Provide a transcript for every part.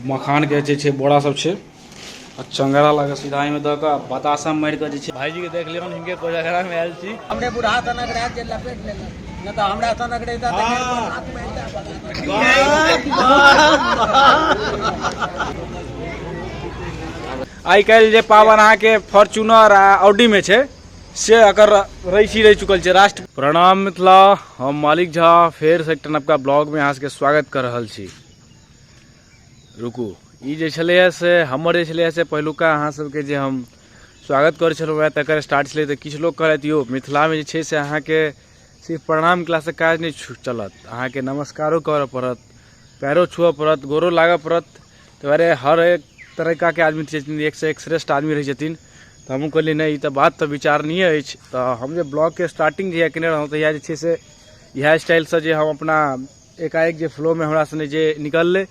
मखान के जे छै बोरा सब छै आ चंगरा लगे सीधा एहिमे दऽ कऽ बतासा मारि कऽ जे छै। भाईजी के देख लियौन, हिनके कोजगरा मे आयल छी। हमरे बुढ़ा सनक रहै जे लपेट लेलक, नहि तऽ हमरा सनक रहिता तऽ हाथ मारिता। आइ काल्हि जे पावर अहाँके फॉर्च्यूनर आ ऑडीमे छै से एकर रैसी रहि चुकल छै। राष्ट्र प्रणाम मिथिला, हम मालिक झा फेरसँ एकटा नवका ब्लॉगमे अहाँ सबके स्वागत कऽ रहल छी। रुकू, ई जे छलैए से हमर जे छलैए से पहिलुका अहाँ सबके जे हम स्वागत करै छलहुँ हेँ तकर स्टार्ट छलै। तऽ किछु लोक कहलथि यौ मिथिलामे जे छै से अहाँके सिर्फ प्रणाम कयलासँ काज नहि चलत, अहाँके नमस्कारो करऽ पड़त, पैरो छुअऽ पड़त, गोरो लागऽ पड़त। ताहि दुआरे हर एक तरीकाके आदमी छथिन, एकसँ एक श्रेष्ठ आदमी रहै छथिन। तऽ हमहूँ कहलियै नहि, ई तऽ बात तऽ विचारणीय अछि। तऽ हम जे ब्लॉगके स्टार्टिंग जहिया केने रहौँ तहिया जे छै से इएह स्टाइलसँ जे हम अपना एकाएक जे फ्लोमे हमरा सने जे निकललै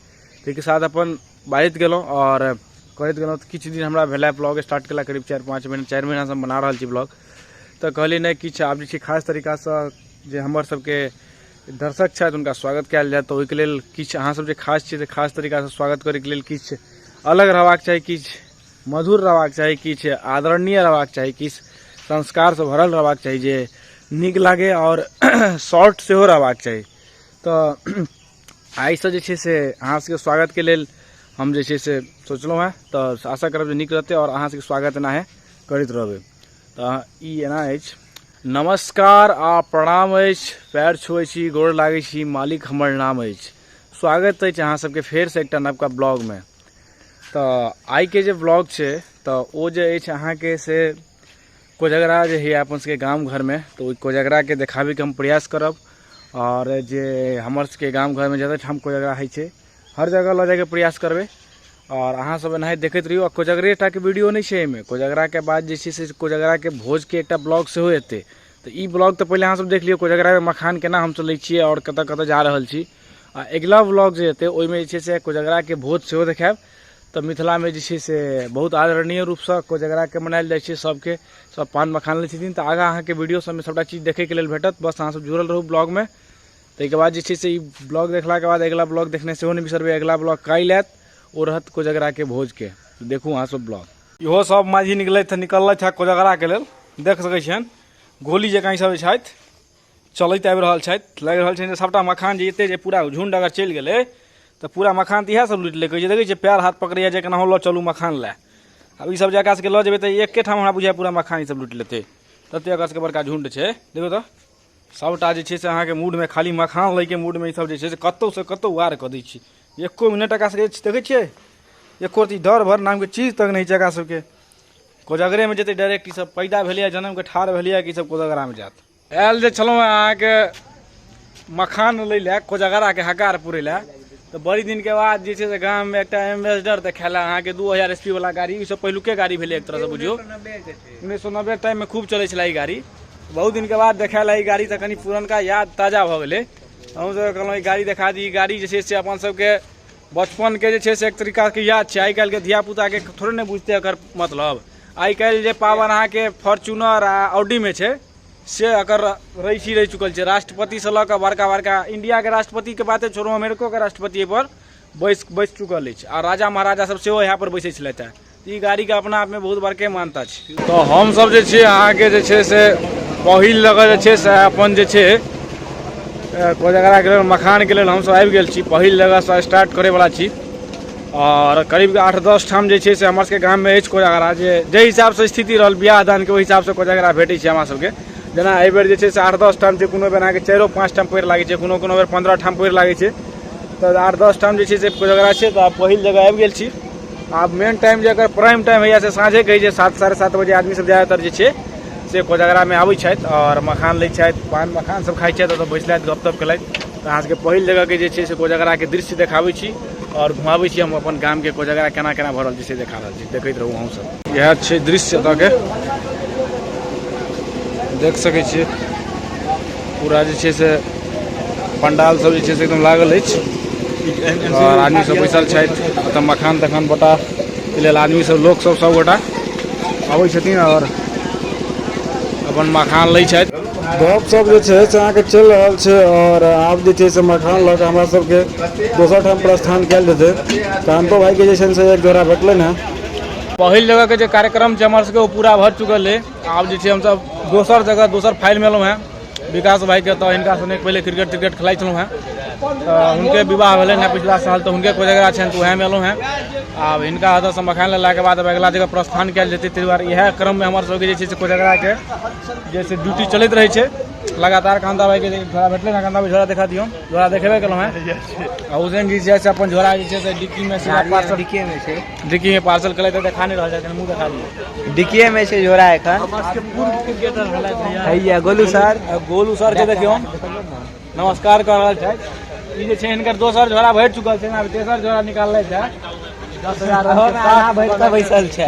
ताहिके साथ अपन बाजैत गेलहुँ आओर करैत गेलहुँ। तऽ किछु दिन हमरा भेलै ब्लॉग स्टार्ट केला करीब 4-5 महीना, 4 महीनासँ हम बना रहल छी ब्लॉग। तऽ कहलियै नहि, किछु आब जे छै खास तरीकासँ जे हमर सबके दर्शक छथि हुनका स्वागत कयल जाय। तऽ ओहिके लेल किछु अहाँ सब जे खास छी तऽ खास तरीकासँ स्वागत करैके लेल किछु अलग रहबाक चाही, किछु मधुर रहबाक चाही, किछु आदरणीय रहबाक चाही, किछु संस्कारसँ भरल रहबाक चाही जे नीक लागे आओर शॉर्ट सेहो रहबाक चाही। तऽ आइसँ जे छै से अहाँ सबके स्वागतके लेल हम जे छै से सोचलहुँ हेँ, तऽ आशा करब जे नीक रहतै आओर अहाँ सबके स्वागत एनाहे करैत रहबै। तऽ ई एना अछि। नमस्कार आ प्रणाम अछि, पैर छुअै छी, गोर लागै छी, मालिक हमर नाम अछि। स्वागत अछि अहाँ सबके फेरसँ एकटा नवका ब्लॉगमे। तऽ आइके जे ब्लॉग छै तऽ ओ जे अछि अहाँके से कोजगरा जे होइए अपन सबके गाम घरमे, तऽ ओहि कोजगराके देखाबैके हम प्रयास करब। आओर जे हमर सबके गाम घरमे जते ठाम कोजगरा होइ छै हर जगह लऽ जाइके प्रयास करबै। आओर अहाँ सब एनाहि देखैत रहियौ। आ कोजगरे टाके वीडियो नहि छै एहिमे, कोजगराके बाद जे छै से कोजगराके भोजके एकटा ब्लॉग सेहो एतै। तऽ ई ब्लॉग तऽ पहिले अहाँ सब देख लियौ, कोजगरामे मखान केना हमसब लै छियै आओर कतऽ कतऽ जा रहल छी। आ अगिला ब्लॉग जे एतै ओहिमे जे छै से कोजगराके भोज सेहो देखायब। तऽ मिथिलामे जे छै से बहुत आदरणीय रूपसँ कोजगराके मनायल जाइ छै, सबके सब पान मखान लै छथिन। तऽ आगाँ अहाँके वीडियो सबमे सबटा चीज देखैके लेल भेटत, बस अहाँ सब जुड़ल रहू ब्लॉगमे। ताहिके बाद जे छै से ई ब्लॉग देखलाके बाद अगिला ब्लॉग देखने सेहो नहि बिसरबै। अगिला ब्लॉग काल्हि आयत, ओ रहत कोजगराके भोजके। देखू अहाँ सब ब्लॉग। इहो सब माझी निकलथि निकललथि हँ कोजगराके लेल, देख सकै छियनि गोली जकाँ ई सब जे छथि चलैत आबि रहल छथि। लागि रहल छनि जे सबटा मखान जे एते जे पूरा झुण्ड अगर चलि गेलै तऽ पूरा मखान तऽ इएह सब लूटि लै। कहै छै देखै छियै पैर हाथ पकड़ैया जे केनाहु लऽ चलू मखान लए। आब ई सब जे एकरा सबके लऽ जेबै तऽ एके ठाम हमरा बुझाइया पूरा मखान ई सब लूटि लेतै, तते एकरा सबके बड़का झुण्ड छै। देखियौ तऽ सबटा जे छै से अहाँके मूडमे खाली मखान लैके मूडमे ई सब जे छै से कतहुसँ कतहु वार कऽ दै छै। एको मिनट एकरा सबके देखै छियै एको रत्ती डर भर नामके चीज तक नहि छै एकरा सबके। कोजगरेमे जेतै डायरेक्ट, ई सब पैदा भेलैए जनमके ठाढ़ भेलैए कि ई सब कोजगरामे जायत। आयल जे छलहुँ हेँ अहाँके मखान लै लए कोजगराके हकार पुरै लए, तऽ बड़ी दिनके बाद जे छै से गाममे एकटा एम्बेसडर देखेला अहाँके 2000 एस पी वाला गाड़ी। ई सब पहिलुके गाड़ी भेलै एक तरहसँ बुझियौ, 1990 टाइममे खूब चलै छलै ई गाड़ी। बहुत दिनके बाद देखेला ई गाड़ी, तऽ कनि पुरनका याद ताजा भऽ गेलै। हमसभ कहलहुँ ई गाड़ी देखा दी। ई गाड़ी जे छै से अपन सबके बचपनके जे छै से एक तरीकाके याद छै। आइ काल्हिके धियापुताके थोड़े नहि बुझतै एकर मतलब। आइ काल्हि जे पावर अहाँके फॉर्च्यूनर आ ऑडीमे छै से एकर रैसी रहि चुकल छै। राष्ट्रपतिसँ लऽ कऽ बड़का बड़का इण्डियाके राष्ट्रपतिके बाते छोड़ू, अमेरिकोके राष्ट्रपति एहिपर बैस चुकल अछि आ राजा महाराजा सब सेहो इएह पर बैसै छलथि हेँ। ई गाड़ीके अपना आपमे बहुत बड़के मान्यता छै। तऽ हमसब जे छै अहाँके जे छै से पहिल जगह जे छै से अपन जे छै कोजगराके लेल मखानके लेल हमसब आबि गेल छी। पहिल जगहसँ स्टार्ट करैवला छी आओर करीब 8-10 ठाम जे छै से हमर सबके गाममे अछि कोजगरा। जे जाहि हिसाबसँ स्थिति रहल बियाह दानके ओहि हिसाबसँ कोजगरा भेटै छै हमरा सबके। जेना एहिबेर जे छै से 8-10 ठाम छै, कोनो बेर अहाँके 4-5 ठाम पड़ि लागै छै, कोनो कोनो बेर 15 ठाम पड़ि लागै छै। तऽ 8-10 ठाम जे छै से कोजगरा छै। तऽ आब पहिल जगह आबि गेल छी। आब मेन टाइम जे एकर प्राइम टाइम होइए से साँझेके होइ छै, 7-7:30 बजे आदमी सब ज्यादातर जे छै से कोजगरामे आबै छथि आओर मखान लै छथि, पान मखान सब खाइ छथि, ओतऽ बैसलथि गप तप केलथि। तऽ अहाँ सबके पहिल जगहके जे छै से कोजगराके दृश्य देखाबै छी आओर घुमाबै छी हम अपन गामके कोजगरा केना केना भऽ रहल छै से देखा रहल छी। देखैत रहू अहूँ सब। इएह छै दृश्य एतऽके, देख सकै छियै पूरा जे छै से पंडाल सब जे छै से एकदम लागल अछि आओर आदमी सब बैसल छथि। ओतऽ मखान तखान बटा के लेल आदमी सब लोक सब सब गोटा अबै छथिन आओर अपन मखान लै छथि। गप सब जे छै से अहाँके चलि रहल छै आओर आब जे छै से मखान लऽ कऽ हमरा सबके दोसर ठाम प्रस्थान कयल जेतै। कांतो भाईके जे छै से एक जोड़ा भेटलै ने। पहिल जगहके जे कार्यक्रम छै हमर सबके ओ पूरा भऽ चुकल अइ। आब जे छै हमसब दोसर जगह दोसर फाइलमे एलहुँ हेँ विकास भाईके, तऽ हिनका सने पहिले क्रिकेट त्रिकेट खेलाइ छलहुँ हेँ, तऽ हुनके विवाह भेलनि हेँ पिछला साल, तऽ हुनके कोजगरा छनि, तऽ उएहमे एलहुँ हेँ। आब हिनका ओतऽसँ मखान लेलाके बाद आब अगिला जगह प्रस्थान कयल जेतै। ताहि दुआरे इएह क्रममे हमर सबके जे छै से कोजगराके जे से ड्यूटी चलैत रहै छै लगातार। कांता भाईके जे झोरा भेटलै ने, कांता भाई झोरा देखा दियौ, झोरा देखेबे केलहुँ हेँ। आ हुसैन जी छै से अपन झोरा जे छै से डिक्कीमे सीधा पार्सल, डिक्कीमे छै, डिक्कीमे पार्सल केलथि, देखा नहि रहल छै, मुँह देखा दियौ। डिक्कीमे छै झोरा एखन। हमर सबके पूर्व क्रिकेटर भेलथि भैया हैया गोलू सर, गोलू सर के देखियौ नमस्कार कऽ रहल छथि। ई जे छै हिनकर दोसर झोरा भरि चुकल छै, आब तेसर झोरा निकाललथि है। 10,000 आधा भरि कऽ बैसल छै,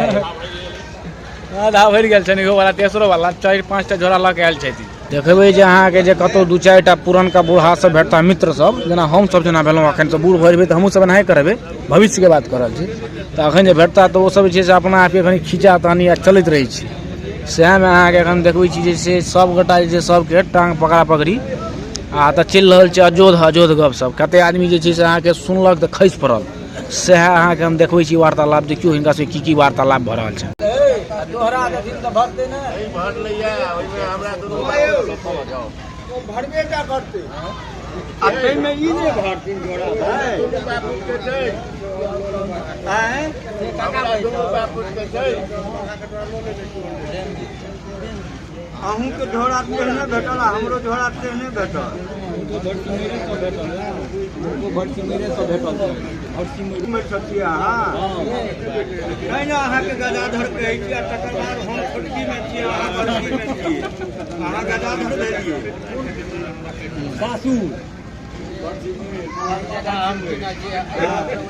आधा भरि गेल छनि इहो वाला, तेसरो वाला, 4-5 टा झोरा लऽ के आयल छथि। देखबै जे अहाँके जे कतहु 2-4 टा पुरनका बूढ़ा सब भेटता मित्र सब, जेना हम सब जेना भेलहुँ एखन तऽ बूढ़ भऽ जेबै तऽ हमहूँ सब एनाहे करबै, भविष्यके बात कऽ रहल छी। तऽ एखन जे भेटता तऽ ओ सब जे छै से अपना आपके कनि खींचा तानी आ चलैत रहै छै। सएहमे अहाँके एखन देखबै छी जे से सब गोटा जे छै सबके टाँग पकड़ा पकड़ी आ तऽ चलि रहल छै अजोध अजोध गप सब। कते आदमी जे छै से अहाँके सुनलक तऽ खसि पड़ल। सएह अहाँके हम देखबै छी वार्तालाप। देखियौ हिनका से की की वार्तालाप भऽ रहल छै। दोहरा देथिन तऽ भरतै ने, भरबे टा करतै आ ताहिमे ई नहि भरथिन जोड़ा भाय। आँय, अहूँके झोरा तेहने भेटल आ हमरो झोरा तेहने भेटल। छियै अहाँ नहि ने, अहाँके गदाधर कहै छी आ तकर बाद हम छोटकीमे छियै, अहाँ बड़कीमे छियै, अहाँ गदाधर भेलियै सासू।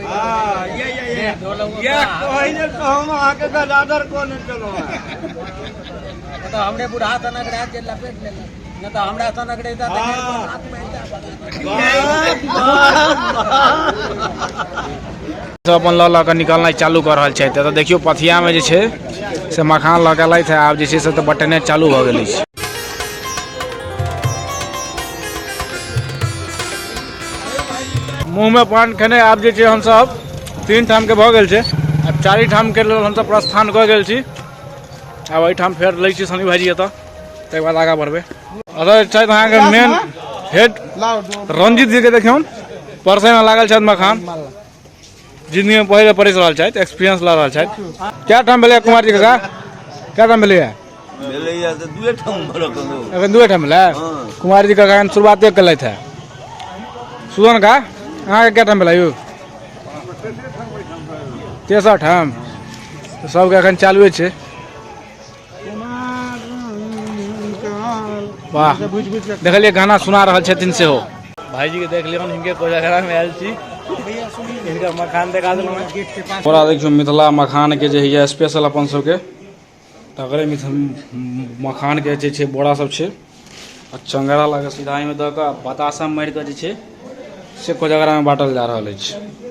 हँ, ये कहै लेल तऽ हम अहाँके गदाधर कहने छलहुँ हेँ। तऽ हमरे बुढ़ा सनक रहै जे लपेट लेलक, नहि तऽ हमरा सनक रहिता तऽ सब अपन लऽ लऽ कऽ निकालनाइ चालू कऽ रहल छथि। तऽ देखियौ पथियामे जे छै से मखान लऽ कऽ एलथि, आब जे छै से तऽ बटेनाइ चालू भऽ गेल अछि। मुँहमे पान खेने आब जे छै हमसब 3 ठामके भऽ गेल छै, आब 4 ठामके लेल हमसब प्रस्थान कऽ गेल छी। आब एहिठाम फेर लै छी शनि भाईजी एतऽ, ताहिके बाद आगाँ बढ़बै। अदर छथि अहाँके मेन हेड रंजीत जी के देखियौन परसैमे लागल छथि मखान, जिंदगीमे पहिले परसि रहल छथि, एक्सपीरियंस लऽ रहल छथि। कए ठाम भेलै कुमार जी काका, कए ठाम भेलैए? भेलैया तऽ दुए ठाम भरक। एखन दुए ठाम भेलै। कुमार जी काका एखन शुरुआते केलथि है। सुदन का अहाँके कए ठाम भेलै यौ? तेसर ठाम। तऽ सबके एखन चालुए छै। वाह, देखलियै गाना सुना रहल छथिन सेहो। भाईजी के देख लियौन, हिनके कोजगरा में आयल छी, हिनकर मखान देखा देलहुँ। थोड़ा देखियौ मिथिला मखान के जे होइए स्पेशल अपन सबके, तकरे मखान के जे छै बोरा सब छै आ चंगरा लऽ कऽ सीधा एहिमे दऽ कऽ बतासा मारि कऽ जे छै से कोजगरा में बाँटल जा रहल अछि।